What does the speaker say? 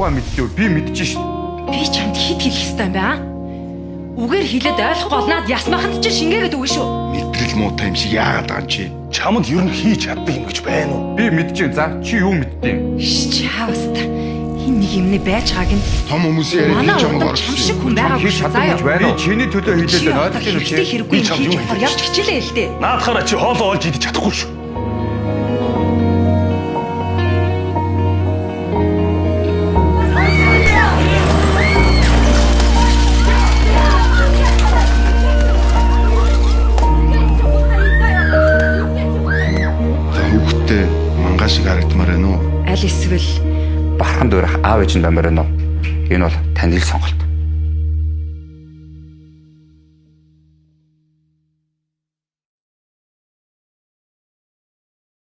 Юугаа мэддээ? Би мэдэж шít. Би чамд хит хэлэх ёстой юм бэ аа? Үгээр хэлээд ойлгохгүй болнаад ясмахад чи шингээгээд өгнө шүү. Мэдрэл муутай юм шиг яагаад байгаа юм чи? Чамд ер нь хийж чаддаг юм гэж байна уу? Би мэдэж байна. За чи юу мэддээ? Чаавста. Хин нэг юмны байж байгааг нь Том хүмүүсийн яриад манай би чамайг урдам чам шиг орсон. хүн байгаагүй Хийж шүү. чаддаг Заа гэж юу? байна уу? Би чиний төлөө Чи хэлээд байна. одоо Ойлгож байна уу хэрэгтэй чи? хэрэггүй Би юм чамд хийж юу болохоор хэлж явж хичээлээ л дээ. Наадахаараа чи хоолоо олж идэж чадахгүй шүү. За хүүхдтэй мангай шиг харагдмаар байна уу? Аль эсвэл Бархан дуурах аав ээж нь баймаар байна уу? Энэ бол таны л сонголт.